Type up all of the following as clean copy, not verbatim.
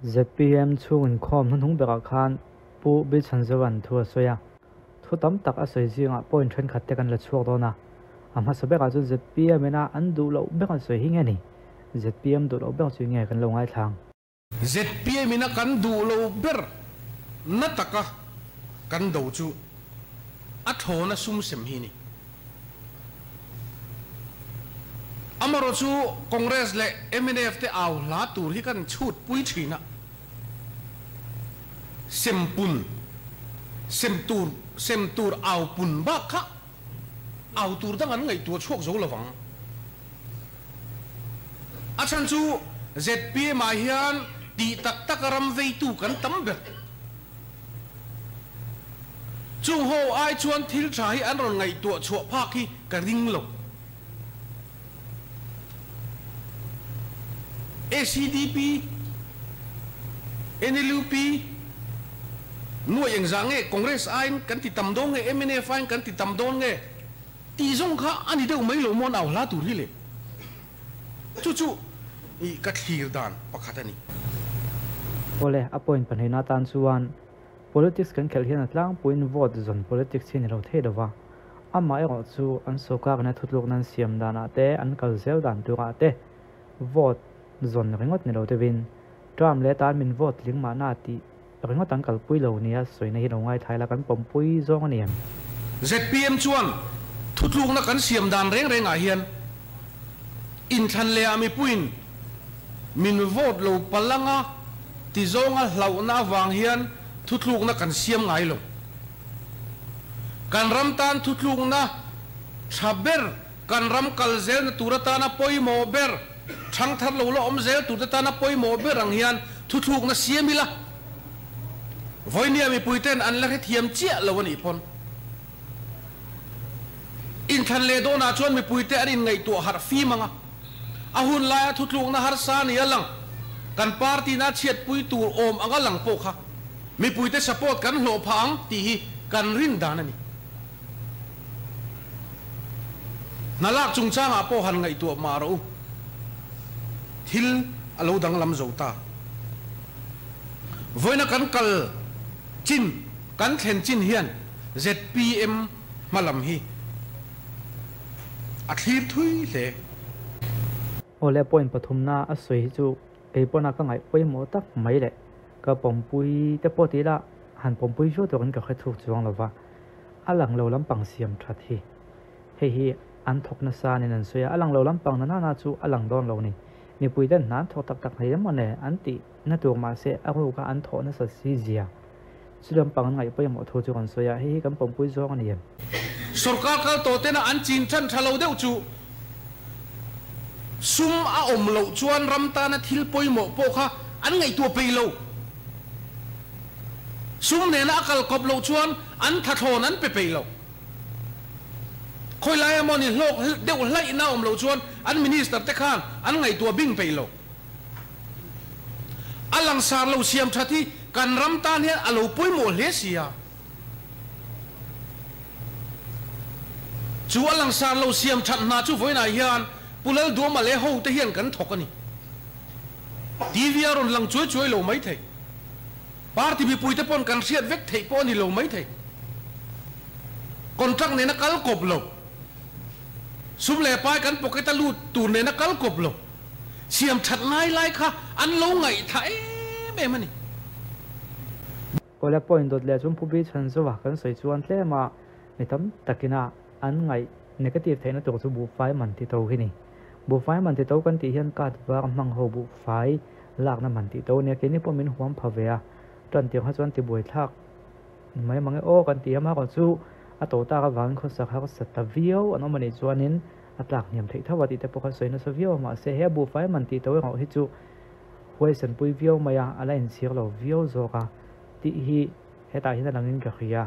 ZPM chhung inkhawm hnuhnung berah khan Pu Bilchhanzova'n thu a sawi a. Thu tam tak a sawi zingah point thenkhat te kan la chhuak dawn a. A hmasa berah chuan ZPM ina an duh loh ber an sawi hi nge ni? ZPM duh loh ber chu nge kan lo ngaithla ang? ZPM ina kan duh lo ber na taka kan do chu a thlawna sum sem hi ni. Amarawh chu Congress leh mnf te au hla tur hi kan chhut pui thin a, sem pun, sem tur, sem tur au pun bak kha au tur dang an ngaihtuah chhuak zo lovang. A chhan chu zpm ah hian tih tak tak a ram veitu kan tam ber. Chung ho ai chuan thil tha hi an rawn ngaihtuah chhuah phak hi ka ring lo. ACDP, NLUP, nuaih engzah nge Congress aiin kan ti tam dawn nge mnf aiin kan ti tam dawn nge tih zawng kha a ni deuh mai lo maw an au hla tur hi le. Chu chu i ka thlir dan pakhat a ni. Awle, a point pahnihna atan chuan Politics kan khelh hian a tlangpuiin vote zawn politics hi a ni lo thei lova, amaherawh chu an sawrkarina thutlukna an siam danah te, an kal zel dan turah te vote zawn ringawt ni lo deuhin term leh tan min vote tling mahna tih ringawt an kalpui lo nia sawina hi lo ngaithla ila kan pawmpui zawng a ni em? Zpm chuan thutlukna kan siam dan reng rengah hian inthlan leh ah mipuiin min vote lo palanga ti zawnga hlauhna avang hian thutlukna kan siam ngai lo. Kan ram tan thutlukna tha ber, kan ram kal zelna tur atana pawimawh ber, thangthar lo la awm zel turte tana pawimawh ber ang hian thuthlukna siam ila. Vawinia mipuiten an la hrethiam chiah lo a nih pawn. Inthlan leh dawnah chuan mipuite an inngaihtuah harh fim ang a, a hun laia thutlukna harsa ni a lang, kan party-na chhiatpui tur awm anga lang pawh kha mipuite support kan hlawh phah ang tih hi kan rin dan a ni. Hna lak chungchangah pawh han ngaihtuah mah rawh u, thil a lo danglam zo ta. Vawiina kan kal chin, kan thlen chin hian zpm hmalam hi a thlir thui hle. Awle point pathumna a sawi hi chu kei pawna ka ngaih pawimawh tak mai leh ka pawmpui te pawh ti ila han pawmpui viau turin ka hre chhuk chuang lova, a lang lo lampang siam that hi hei hi an thawk nasa nen an sawi a, a lang lo lampang na nana chu a lang dawn lo ni. Mipui ten hna an thawk tak tak hlei emaw ne an tih na tur mahse a ruka an thawh nasa si zia. Chu lampang an ngaih pawimawh thu chu kan sawi a, hei hi kan pawmpui zawng a ni em? Sorkar kal tawh tena an chin than tha lo deuh chu sum a awm loh chuan ram tana thil pawimawh pawh kha an ngaihtuah peih lo. Sum nena a kal kawp loh chuan an thathlawn an pe peih lo. Khawi laia maw ni hlawk deuh hlaihna awm loh chuan an minister te khan an ngaihtuah bing peih lo. A langsar lo siam that hi kan ram tan hian a lo pawimawh hle si a. Chu a langsar lo siam that hna chu vawiinah hian Pu Lalduama leh hote hian kan thawk a ni. TV a rawn lang chuai chuai lo mai thei. Party mipuite pawn kan hriat vek theih pawh a ni lo mai thei. Contract nena kal kawp lo. Sum leh pai kan pocket a lut tur nena kal kawp lo. Siam that ngai lai kha an lo ngaihthah em em a ni. Awle point dawt leh chung Phubi chhan zauh a kan sawi chuan tlem a mi tam takin a an ngaih negative theihna tur chu buhfai man ti to hi ni. Buhfai man ti to kan tih hian card var hmang ho buhfai lakna man ti to a nia keini pawh min huam pha ve a tan tiang kha chuan ti buaithlak mai mang e aw kan ti a amaherawh chu a to tak avangin khawsak harsa ta viau an awm a nih chuanin a tlak hniam theih tho a tih te pawh kha sawi nasa viau a mahse he buhfai man tih to erawh hi chu huaisanpui viau mai a a la inchhir lo viau zawk a tih hi hetah hian a langin ka hria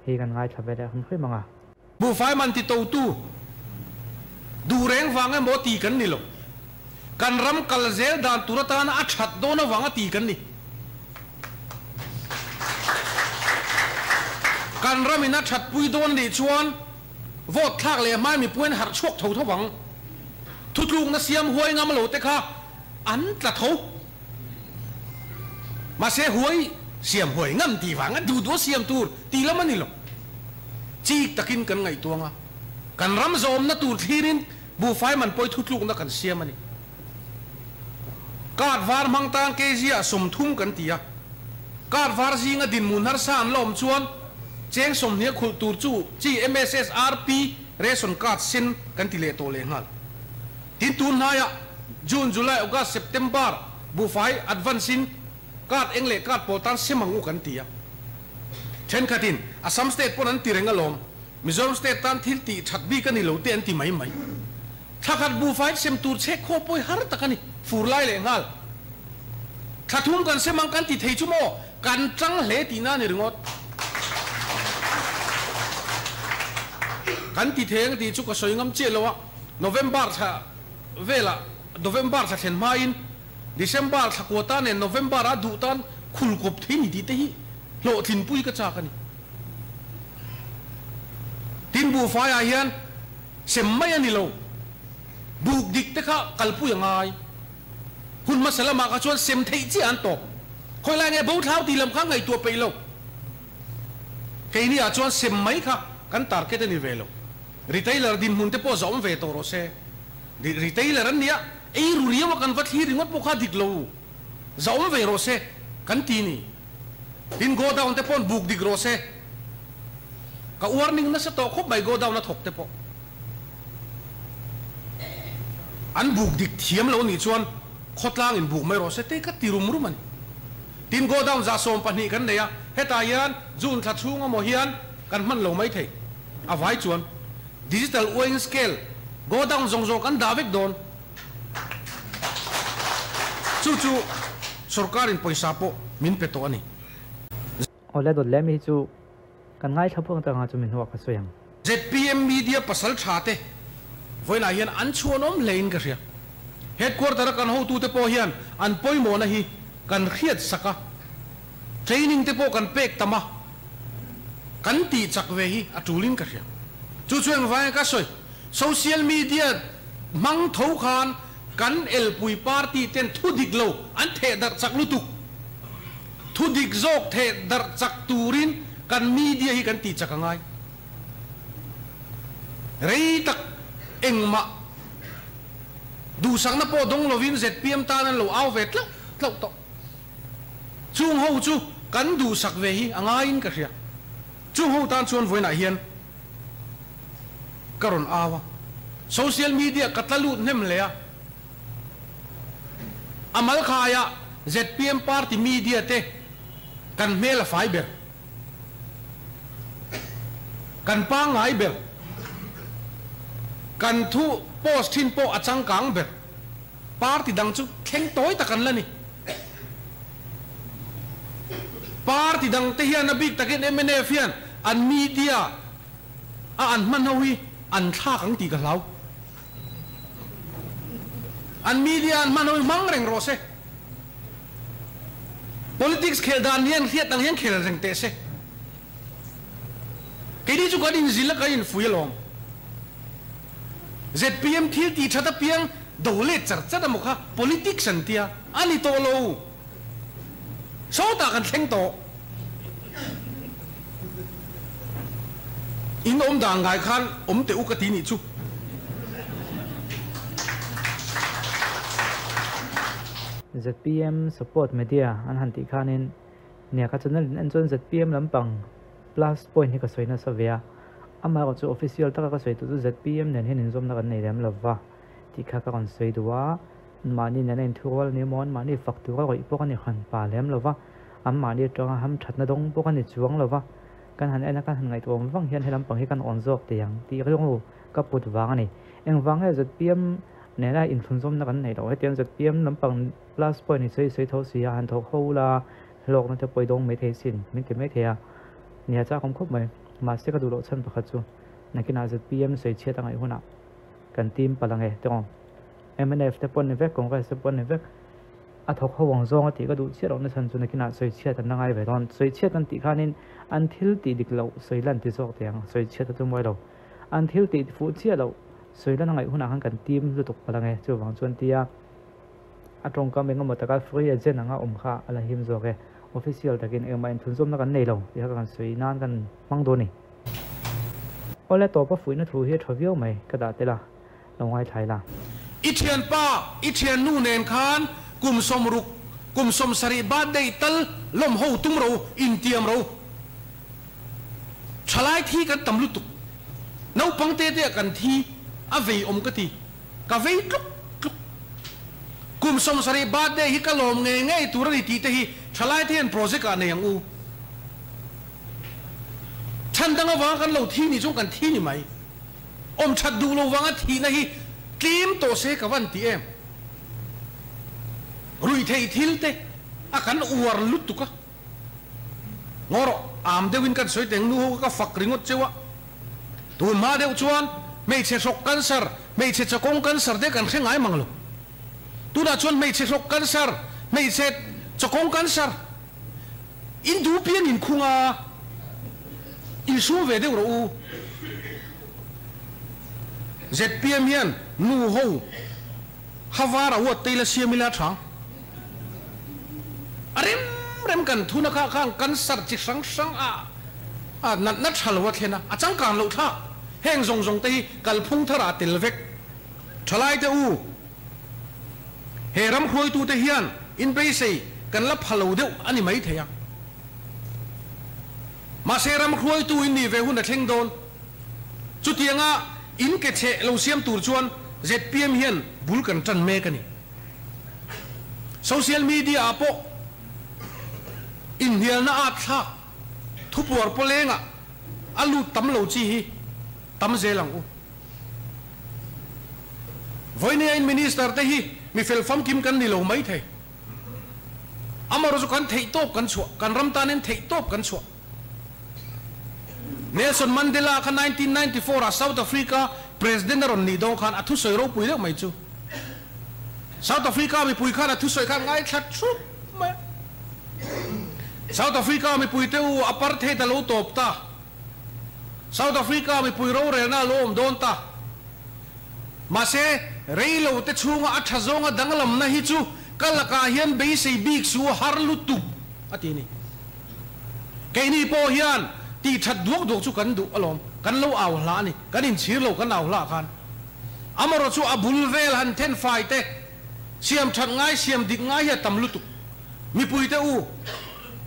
hei kan ngaithla ve leh hrim hrim ang a. Buhfai man ti totu duh reng vang emaw ti kan ni lo. Kan ram kal zel dan tur atana a that dawn avanga ti kan ni. Kan ramin a that pui dawn nih chuan vote thlak leh hmai mipuiin harh chhuak tho tho vang. Thutlukna siam huai ngam lo te kha an tla tho. Mahse huai siam huai ngam tih vanga duh duh a siam tur tih lam a ni lo. Chik takin kan ngaihtuang a, kan ram zawmna tur thlirin buhfai man pawi thutlukna kan siam a ni. Card var hmang tan kg ah 30 kan ti a, card var zinga dinhmun harsa an la awm chuan cheng 20 a khulh tur chu chi MSSRP ration card sen kan ti leh tawh lehnghal. Tin tun hnaiah June, July, August, September buhfai advance in card eng leh card pawl tan sem ang u kan ti a. Thenkhatin Assam state pawn an ti reng alawm, Mizoram state tan thil tih that bik a ni lo te an ti mai mai. Thla khat buhfai sem tur chhek khaw pawi har tak a ni, fur lai leh nghal. Thla thum kan sem ang kan ti thei chu maw, kan tang hle tihna a ni ringawt. Kan ti thei ang tih chu ka sawi ngam chiah lo a, November thla velah November thla thlen hmain December thla kua tan nen November a duh tan khul kawp thei ni tih te hi hlawhtlinpui ka chak a ni. Tin buhfaiah hian sem mai a ni lo, buk dik te kha kalpui a ngai. Hun hmasa lamah kha chuan sem theih chiah an tawp. Khawi lai nge bo thlau tih lam kha ngaihtuah peih lo. Keini ah chuan sem mai kha kan target a ni ve lo. Retailer dinhmun te pawh zawm ve tawh rawh se. Retailer an nia, ei ru riau a kan va thlir ringawt pawh kha dik lo. Zawm ve rawh se kan ti ni. Tin godown te paw'n buk dik rawh se. Ka warning nasa tawh khawp mai godown a thawk te pawh. An buk dik thiam lo nih chuan khawtlang in buk mai rawh se te ka ti rum rum a ni. Tin godown 120 kan nei a, hetah hian June thla chhung amaw hian kan hman lo mai thei. A vai chuan digital weighing scale godown zawng zawng kan dah vek dawn. Chu chu sorkarin pawisa pawh min pe tawh a ni. Awle dawt leh mi hi chu kan ngaithla phawt ang chu min hnuah ka sawi ang. ZPM media pasal tha te vawiinah hian an chhuanawm hle in ka hria. Headquarter a kan hotute pawh hian an pawimawhna hi kan hriat sak a, training te pawh kan pek tam a, kan tih chak ve hi a tul in ka hria. Chu chu engvang ka sawi, social media hmang tho khan kan elpui party ten thu dik lo an theh darh chak lutuk. Thu dik zawk theh darh chak turin kan media hi kan tih chak a ngai. Rei tak engmah duhsakna pawh dawng lovin ZPM tan an lo au ve tlauh tlauh tawh. Chung ho chu kan duhsak ve hi a ngaiin ka hria. Chung ho tan chuan vawiinah hian ka rawn au a. Social media ka tla lut hnem hle a. A mal khaiah ZPM party media te kan hmel a fai ber. Kan pangngai ber. Kan thu post thin pawh a changkang ber. Party dang chu thleng tawi tak an la ni. Party dang te hian a bik takin mnf hian an media a an hman ho hi an thlak ang tih ka hlau. An media an hman ho hi hmang reng rawh se. Politics khel dan hian hriat ang hian khel reng teh se. Keini chu kan inzil a kan infui alawm. ZPM thil tih that apiang do let char char emaw kha politics an tia a ni tawh lo. Sawtah kan thleng tawh. In awm dan ngai khan awm teh u ka ti nih chu. ZPM support media an han tih khanin nia ka channel in en chuan ZPM lampang plus point hi ka sawi nasa ve a, amaherawh chu official taka ka sawi tur chu ZPM nen hian inzawmna kan nei lem lova tih kha ka rawn sawi duh a, mahni nena inthurual a ni emaw an mahni fak tura rawih pawh ka ni han pa lem lova, an mahni atanga hamthatna dawng pawh ka ni chuang lova, kan han en a kan han ngaihtuah awm vang hian he lampang hi kan awn zawk thei ang tih rilru ka put vang a ni. Engvang nge ZPM nena inthlunzawmna kan neih loh? Hetiang ZPM lampang plus point hi sawi sawi tho si a, han thawk ho ula hlawkna te pawh i dawng mai thei sin min ti mai thei a, nia chak awm khawp mai. Mahse ka duh loh chhan pakhat chu nakinah ZPM sawi chhiat a ngaih hunah kan team palh ang e tawng. Mnf te pawh an ni vek, Congress te pawh an ni vek. A thawk ho ang zawng a tih ka duh chiah loh na chhan chu nakinah sawi chhiat an la ngai ve dawn. Sawi chhiat an tih khanin an thil tih dik loh sawi lan ti zawk teh ang, sawi chhiat a tum uai lo. An thil tih fuh chiah loh sawi lan a ngaih hunah khan kan team lutuk palh ang e, chuvang chuan tia a tawngkam engemaw taka free agent anga awm kha a la him zawk e. Official takin engmah inthunzawmna kan nei lo tih kha kan sawi nan kan hmang dawn a ni. Awle tawpa fuihna thu hi a tha viau mai, ka dah tel a, lo ngaithla ila. I thianpa, i thiannu nen khan kum 60, kum 70 birthday tal lawm ho tum ro, intiam ro. Thalai thi kan tam lutuk. Naupang te te ah kan thi a vei awm ka ti. Ka vei tluk tluk. Kum 70 birthday hi ka lawm ngei ngei tur a ni tih te hi thalai te hian project ah nei ang u. Chhan dang avanga kan lo thi nih chuan kan thi ni mai. Awm that duh lo vanga thihna hi tlem tawh se ka van ti em. Ruihtheih thil te a kan uar lutuk a. Ngaw rawh, am deuhin kan sawi teng nu ho kha ka fak ringawt cheu a. Tun hma deuh chuan hmeichhe hrawk cancer, hmeichhe chawkawng cancer te kan hre ngai mang lo. Tunah chuan hmeichhe hrawk cancer, hmeichhe chawkawng cancer in duh pian in khung a, insum ve deuh rawh u. Zpm hian nu ho Havar a uat te ila siam ila tha. A rem rem kan thuna kha khan cancer chi hrang hrang a a natna tha lo a thlen a, a changkan loh thlak. Heng zawng zawng te hi kalphung thar ah tel vek. Thalai te u, he ram hruaitu te hian in beisei kan la pha lo deuh a ni mai thei a. Mahse ram hruaitu in nih ve hun a thleng dawn. Chutianga in ke cheh lo siam tur chuan zpm hian bul kan tan mek a ni. Social media ah pawh inhnialna at thlak thupuar pawlengah a lut tam lo chi hi tam zel ang u. Vawinia in Minister te hi mi fel famkim kan ni lo mai thei. Amaherawhchu kan theihtawp kan chhuah, kan ram tanin theihtawp kan chhuah. Nelson Mandela kha 1994 ah South Africa President a rawn nih dawn khan a thusawi ropui deuh mai chu. South Africa mipui khan a thusawi khan ngaithla thup mai a. South Africa mipui te u apartheid a lo tawp ta. South Africa mipui rorelna a lo awm dawn ta. Mahse, rei lo te chhunga a tha zawnga danglamna hi chu ka lakah hian beisei bik su har lutuk a ti a ni. Keini pawh hian tih that duak duak chu kan duh alawm, kan lo au hlah a ni, kan inchhir lo kan au hlah khan. Amaherawh chu a bul vel han then fai te, siam that ngai siam dik ngai hi a tam lutuk. Mipui te u,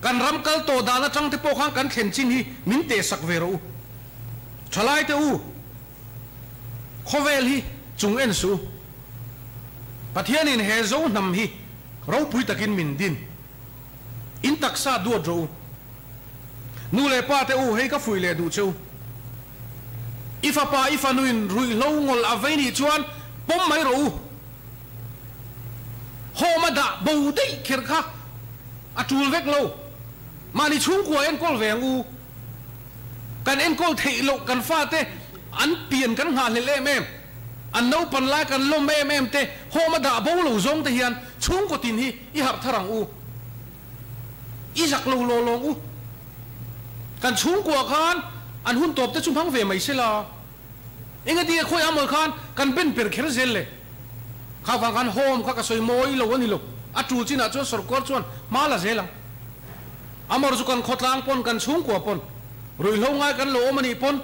kan ram kal tawh dan atang te pawh khan kan thlen chin hi min teh sak ve rawh u. Thalai te u, khawvel hi chung en suh u. Pathianin he zo hnam hi ropui takin min din. In taksa duat rawh u. Nu leh pa te u, hei ka fuih leh duh che u. I fapa, i fanuin ruihhlo ngawlh a vei nih chuan pawm mai rawh u. Home a dah bo daih kher kha a tul vek lo. Mahni chhungkua enkawl ve ang u. Kan enkawl theih loh kan fate an pian kan nghahhlelh em em, an naupan lai kan lawm em em te home a dah bo lo zawng te hian chhungkaw tin hi i harh thar ang u. I zak lo law lawng u. Kan chhungkua khan an hun tawp te chu hmang ve mai sela. Engati nge khawi amawi khan kan ben per kher zel le? Kha vang khan home kha ka sawi mawi lo a ni lo. A tul chinah chuan sawrkar chuan hma la zel ang. Amar chu kan khawtlang pawn kan chhungkua pawn ruihhlo ngai kan lo awm a nih pawn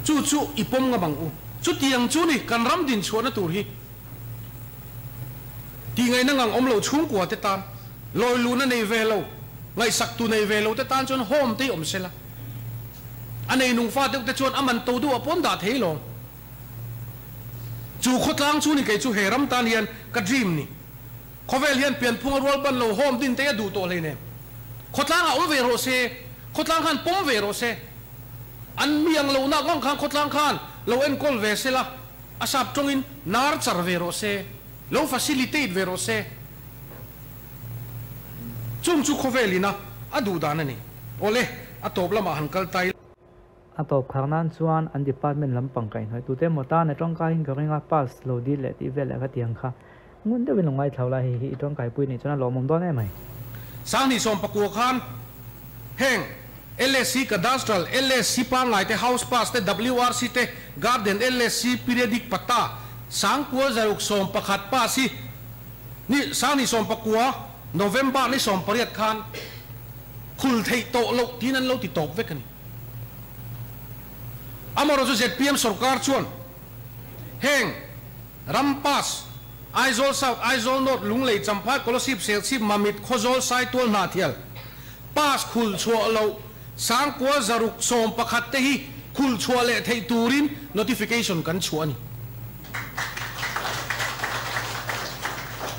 chu chu i pawm ngam ang u. Chutiang chu ni kan ram din chhuahna tur hi tih ngaihna ngang awm lo chhungkua te tan lawi luhna nei ve lo, ngaihsak tu nei ve lo te tan chuan home te hi awm sela. A nei nung fa deuh te chuan a man to deuh ah pawn dah thei lawm. Chu khawtlang chu ni kei chu he ram tan hian ka dream ni. Khawvel hian pianphung a rual ban lo home din te a duh tawh hleinem. Khawtlang ah awm ve rawh se, khawtlang khan pawm ve rawh se. An mi ang lohna ngang khan khawtlang khan lo enkawl ve sela, a sap tawngin nar char ve rawh se, lo facilitate ve rawh se. Chung chu khawvel ina a duh dan a ni. Awle, a tawp lamah han kal ta ila. A tawp khar nan chuan an department lampang kaihhnawih tute emaw tan a tawngkaiin ka ring a, pass lo dil leh tih vel leh kha tiang kha ngun deuhin lo ngaithlau lai hei hi i tawngkaipui nih chuan a lawmawm dawn em ai. 2019 khan heng LSC Cadastral, LSC pangngai te, House Pass te, WRC te, Garden LSC Periodic Patta, 9611 pass hi. Ni 2019 November ni 18 khan khul theih tawh loh tiin an lo ti tawp vek a ni. Amaherawhchu zpm sorkar chuan heng ram pass Aizawl South, Aizawl North, Lunglei, Champhai, Kolasib, Serchhip, Mamit, Khawzawl, Saitual, Hnahthial pass khul chhuah loh 9611 te hi khul chhuah leh theih turin notification kan chhuah a ni.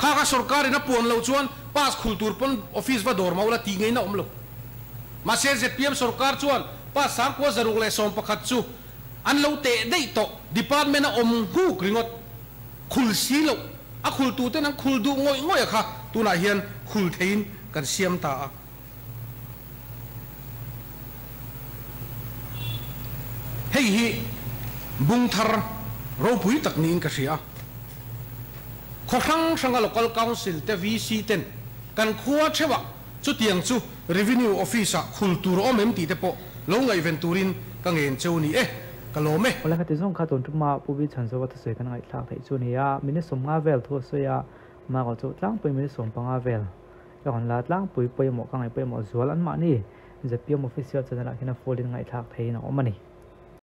Kha kha sorkarin a puan loh chuan pass khul tur pawn office va dawr mah ula tih ngei na awm lo. Mahse zpm sorkar chuan pass 9611 chu an lo teh daih tawh, department a awm nghuk ringawt. Khul si loh, a khul tuten an khul duh ngawih ngawih a kha tunah hian khul theiin kan siam ta a. Hei hi bung thar ropui tak niin ka hria a. Khaw hrang hranga Local Council te VC ten kan khua theuhah chutiang chu Revenue Office ah khul tur a awm em tih te pawh lo ngaihven turin ka ngen cheu ni e, ka lawm e. Awle khati zawng kha tun tuma Pu Bi Chhanzova thusawi kan ngaihthlak theih chu a ni a, minute 50 vel thu a sawi a, mahrawh chu tlangpui minute 15 vel ka rawn la tlangpui pawimawh ka ngaih pawimawh zual an mahni zpm official channel ah hian a full in ngaihthlak theihin a awm a ni.